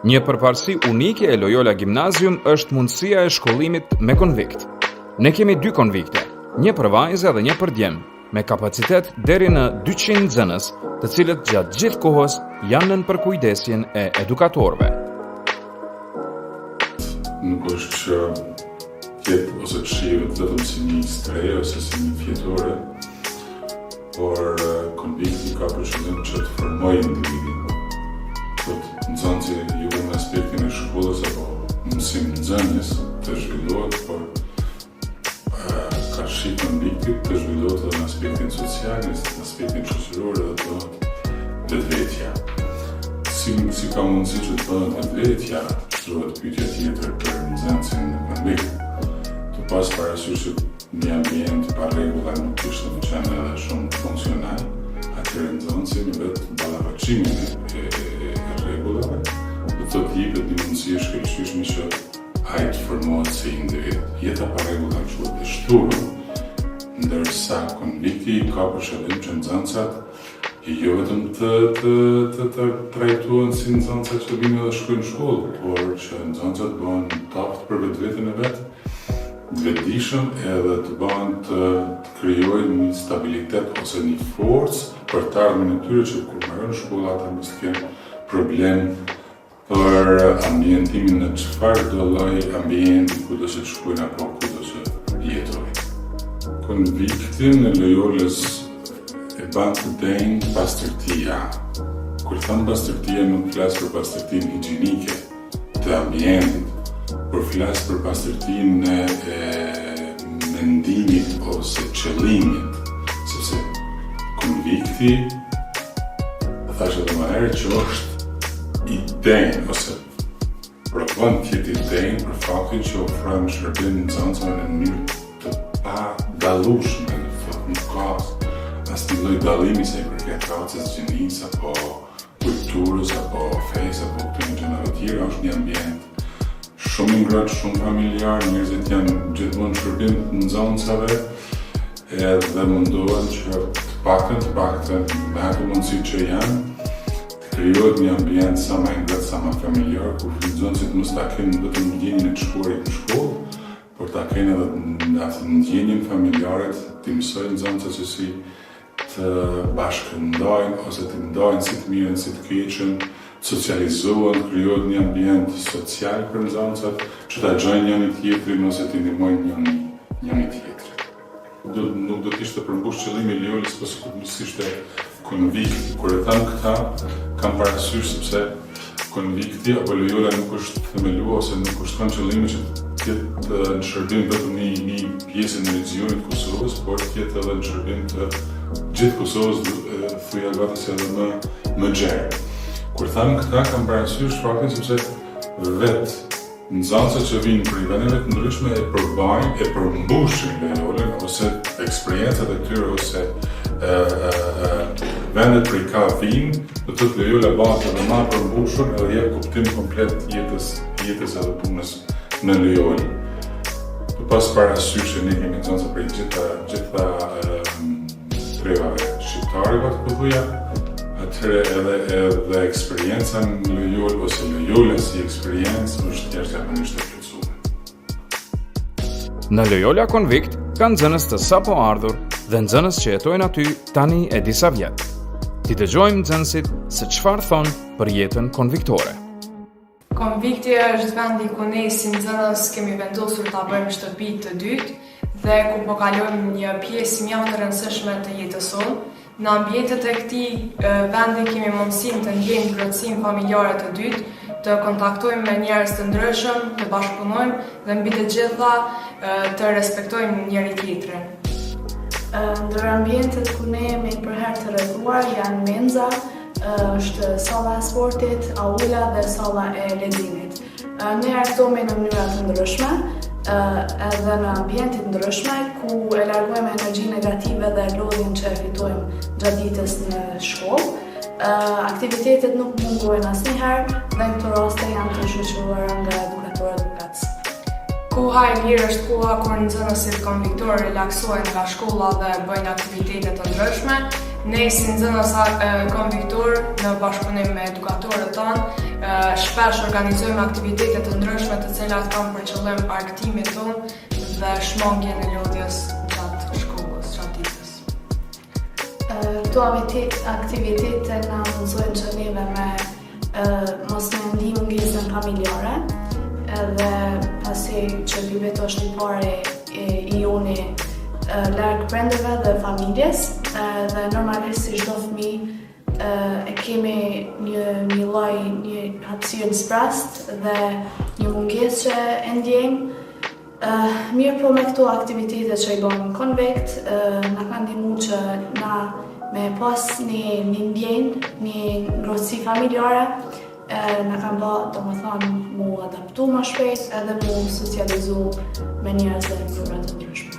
Një përparësi unike e Loyola Gymnasium është mundësia e shkollimit me konvikt. Ne kemi dy konvikte, një për vajza dhe një për djem, me kapacitet deri në 200 nxënës, të cilët gjatë gjithë kohës janë nën përkujdesjen e edukatorëve. Nuk është që të jetë ose të shihet vetëm si një strehë ose si një fjetore, por konvikti ka për qëllim që të formojë individin. Thotë nxënësi jo vetëm në aspektin e shkollës apo mësim nxënies të zhvillohet, por karshi konviktit të zhvillohet edhe në aspektin social, në aspektin shoqëror edhe të bëhet vetvetja. Si, si ka mundësi që të bëhet vetvetja, shtrohet pyetja tjetër për nxënësin në konvikt. Tu pas parasysh që një ambient pa rregulla nuk kishte me qenë edhe shumë funksional, atëherë nxënësi me vetë ballafaqimin e, e, e, e rregullave, do të thotë jepet një mundësi e shkëlqyeshme që ai të formohet si individ. Jeta pa rregulla quhet e shthurur, ndërsa konvikti ka për qëllim që nxënësat jo vetëm të të të, të trajtohen si nxënësa që vinë edhe shkojnë në shkollë, por që nxënësat bëhen të aftë për vetveten e vet, të vetëdijshëm edhe të bëhen të, të krijojnë një stabilitet ose një forcë për të ardhmen e tyre që kur mbarojnë shkolla ata mos të kenë problem për ambientimin në çfarë do lloj ambienti ku do që të shkojnë apo ku do që jetojnë. Konviktin e Loyolës e ban të denjë pastërtia. Kur them pastërtia nuk flas për pastërtinë higjienike të ambientit, por flas për pastërtinë e mendimit ose qëllimit, sepse konvikti thash edhe më herë që është i denjë ose provon të jetë i denjë për faktin që ofrojmë shërbim nxënësve në mënyrë të padallueshme, në fakt nuk ka asnjë lloj dallimi sa i përket racës, gjinisë apo kulturës apo fesë apo këtyre gjërave tjera, është një ambient shumë i ngrohtë, shumë familjar, njerëzit janë gjithmonë në shërbim të nxënësave edhe mundohen që të paktën të paktën me ato mundësi që janë të krijohet një ambient sa më i ngrohtë, sa më familjar, ku nxënësit mos ta kenë vetëm ndjenjën e të shkuarit në shkollë, por ta kenë edhe atë ndjenjën familjare të mësojnë nxënësit se si të bashkëndajnë ose të ndajnë si të mirën si të keqen, të socializohen, të krijohet një ambient social për nxënësat, që ta gjejnë njëri tjetrin ose të ndihmojnë njëri njëri tjetrin. Do, nuk do të ishte përmbush qëllimi i Loyolës, po sikur mos ishte konvikti. Kur e them këta, kam parasysh sepse konvikti apo Loyola nuk është themelua ose nuk është kanë qëllimi që të jetë në shërbim vetëm një, një pjesë në regjionit të Kosovës, por të jetë edhe në shërbim të gjithë Kosovës, thuja gati se edhe më, më gjerë. Kur them këta, kam parasysh faktin sepse vetë Nxënësit që vijnë prej vendeve të ndryshme e përbajnë, e përmbushin Loyolën ose eksperiencat e tyre ose e, e, e, vendet prej ka vijnë, do të thotë Loyola bëhet edhe më e përmbushur edhe jep kuptim komplet jetës, jetës edhe punës në Loyola. Tu pas parasysh që ne kemi nxënësa prej gjitha gjitha trevave shqiptare gati po thuja, atëherë edhe edhe eksperienca në Loyolë ose Loyola si eksperiencë është jashtëzakonisht e plotësuar. Në Loyola Konvikt ka nxënës të sapo ardhur dhe nxënës që jetojnë aty tani e disa vjet. T'i dëgjojmë nxënësit se çfarë thonë për jetën konviktore. Konvikti është vendi ku ne si nxënës kemi vendosur ta bëjmë shtëpi të dytë dhe ku po kalojmë një pjesë mjaft të rëndësishme të jetës sonë. Në ambientet e këtij vendi kemi mundësinë të ndjejmë ngrohtësinë familjare të dytë, të kontaktojmë me njerëz të ndryshëm, të bashkëpunojmë dhe mbi të gjitha të respektojmë njëri-tjetrin. Ndër ambientet ku ne jemi përherë të rrethuar janë menza, është salla e sportit, aula dhe salla e leximit. Ne argëtohemi në mënyra të ndryshme, edhe në ambiente të ndryshme, ku e largojmë energjinë negative dhe lodhjen që e fitojmë gjatë ditës në shkollë. Aktivitetet nuk mungojnë asnjëherë dhe në këto raste janë të shoqëruara nga edukatorët përkatës. Koha e lirë është koha kur nxënësit konviktorë relaksohen nga shkolla dhe bëjnë aktivitete të ndryshme. Ne si nxënës konviktorë në bashkëpunim me edukatorët tanë, Shpesh organizojmë aktivitete të ndryshme të cilat kanë për qëllim argëtimin tonë dhe shmangien e lodhjes gjatë shkollës, gjatë ditës. Këto aktivitete na mundësojnë që neve me mos me ndi mungesën familjare, edhe pasi që ky vit është i pari i joni larg prindërve dhe familjes, dhe normalisht si çdo fëmijë e kemi një një lloj një hapësirë të zbrazët dhe një mungesë që e ndjejmë. Mirëpo me këto aktivitete që i bëjmë në konvikt, na kanë ndihmu që na me pas një, një ndjenjë, një ngrohtësi familjare, na kanë ba, domethanë, mu adaptu ma shpejt edhe mu socializu me njerëz dhe grupe të ndryshme.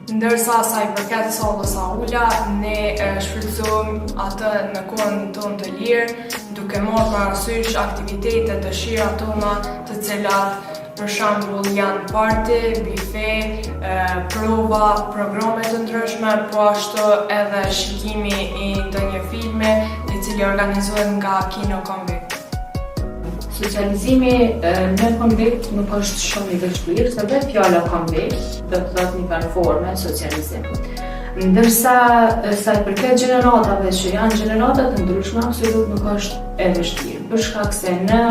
Ndërsa sa i përket sallës aula, ne shfrytëzojmë atë në kohën tonë të lirë, duke marrë parasysh aktivitetet, dëshirat tona, të cilat për shembull janë parti, bife, prova, programe të ndryshme, po ashtu edhe shikimi i ndonjë filmi, i cili organizohet nga Kino Konvikt. Socializimi në konvikt nuk është shumë i vështirë, se vetë fjala konvikt do të thotë një farë forme socializim. Ndërsa sa i përket gjeneratave që janë gjenerata të ndryshme, absolut nuk është e vështirë, për shkak se në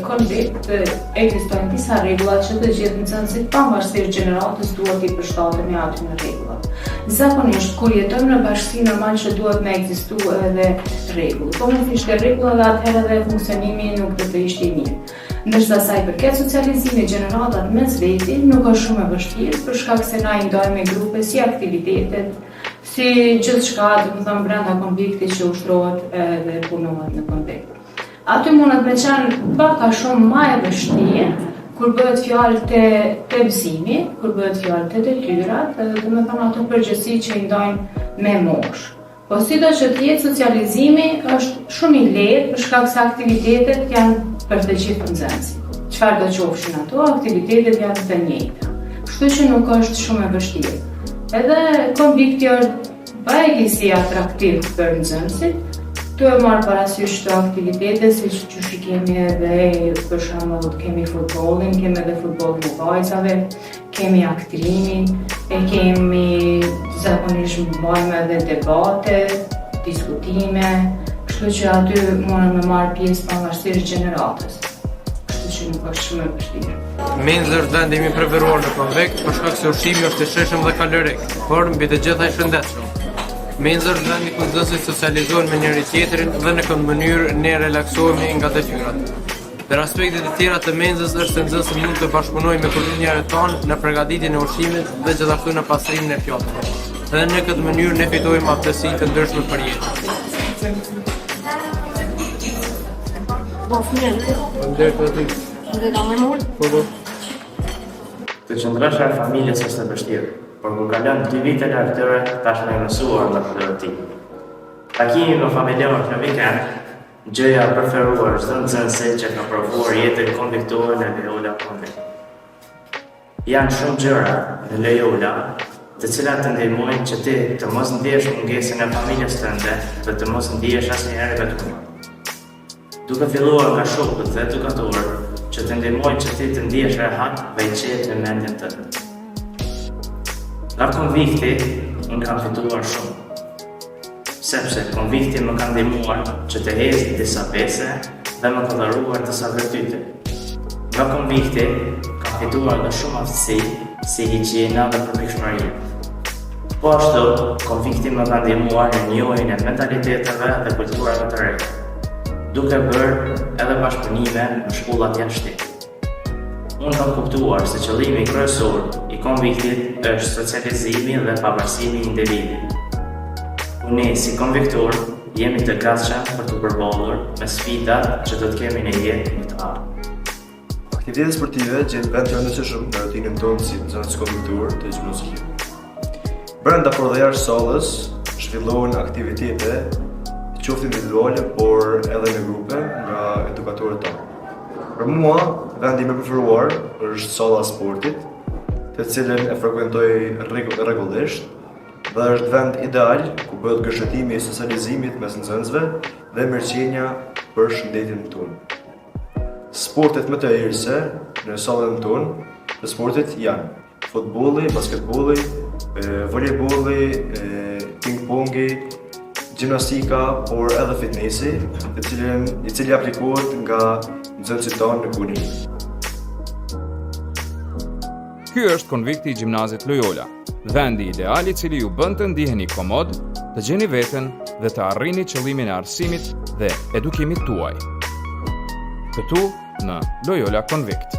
konvikt ekzistojnë disa rregulla që të gjithë nxënësit pavarësisht gjeneratës duhet t'i përshtaten atyre rregullave. Zakonisht kur jetojmë në bashkësi normal që duhet me ekzistu edhe rregull. Po mos ishte rregulla dhe atëherë edhe funksionimi nuk do të ishte i mirë. Ndërsa sa i përket socializimit gjeneratat mes veti nuk është shumë e vështirë për shkak se na i ndajmë me grupe si aktivitetet, si gjithçka, domethënë brenda konviktit që ushtrohet edhe punohet në konvikt. Aty mundet me qenë pak a shumë ma e vështirë, kur bëhet fjalë te, te mësimi, kur bëhet fjalë te detyrat, edhe domethënë ato përgjegjësi që i ndajnë me moshë. Po sido që të jetë socializimi është shumë i lehtë për shkak se aktivitetet janë për të gjithë nxënësit. Çfarëdo qofshin ato, aktivitetet janë të njëjta. Kështu që nuk është shumë e vështirë. Edhe konvikti është bajagi atraktiv për nxënësit, tu e marrë parasysh këto aktivitete, siç që i kemi edhe për shembull kemi futbollin, kemi edhe futbollin e vajzave, Kemi aktrimin, e kemi zakonisht mbajmë edhe debate, diskutime, kështu që aty mundën me marrë pjesë pavarësisht gjeneratës. Kështu që nuk është shumë e vështirë. Menza është vendi im i preferuar në konvikt për shkak se ushqimi është i shijshëm dhe kalorik, por mbi të gjitha i shëndetshëm. Menza është vendi ku nxënësit socializohen me njëri tjetrin dhe në këtë mënyrë ne relaksohemi nga detyrat. Ndër aspektet e tjera të menzës është se nxënësit mund të bashkëpunojnë me kuzhinierët tanë në përgatitjen e ushqimit dhe gjithashtu në pastrimin e pjatave. Dhe në këtë mënyrë ne fitojmë aftësi të ndryshme për jetën. Po, fëmijë. Faleminderit për ty. Dhe ta më mul. Po, po. Të qëndrosh larg familjes është e vështirë, por kur kalon dy vite larg tyre, tashmë je mësuar me këtë rutinë. Takimi me familjarët në vikend Gjëja e preferuar e çdo nxënësi që ka provuar jetën konviktore në Loyola Convent. Janë shumë gjëra në Loyola të cilat të ndihmojnë që ti të mos ndjesh mungesën e familjes tënde dhe të mos ndihesh asnjëherë i vetmuar. Duke filluar nga shokët dhe edukatorët që të ndihmojnë që ti të ndihesh rehat dhe i qetë në mendjen tënde. Nga konvikti, unë kam fituar shumë. Sepse konvikti më ka ndihmuar që të ec disa vese dhe më ka dhuruar disa virtyte. Nga konvikti kam fituar edhe shumë aftësi si higjiena dhe përpikshmëria. Po ashtu, konvikti më ka ndihmuar në njohjen e mentaliteteve dhe kulturave të reja, duke bërë edhe bashkëpunime me shkollat jashtë shtetit. Unë kam kuptuar se qëllimi kryesor i konviktit është socializimi dhe pavarësimi i individit. Ku ne si konviktorë jemi të gatshëm për t'u përballur me sfidat që do të kemi në jetë në të ardhmen. Aktivitetet sportive gjejnë vend të rëndësishëm në rutinën tonë si nxënës konviktorë të gjimnazit. Brenda por dhe jashtë sallës zhvillohen aktivitete qoftë individuale, por edhe në grupe nga edukatorët tanë. Për mua, vendi im i preferuar është salla e sportit, të cilën e frekuentoj rregullisht dhe është vend ideal ku bëhet gërshetimi i socializimit mes nxënësve dhe mirëqenia për shëndetin tonë. Sportet më të hershme në sallën tonë të sportit janë futbolli, basketbolli, volejbolli, ping-pongi, gjimnastika, por edhe fitnesi, të cilin, i cili aplikohet nga nxënësit tanë në Kuni. Ky është konvikti i gjimnazit Loyola, vendi ideal i cili ju bën të ndiheni komod, të gjeni veten dhe të arrini qëllimin e arsimit dhe edukimit tuaj. Këtu në Loyola Konvikt.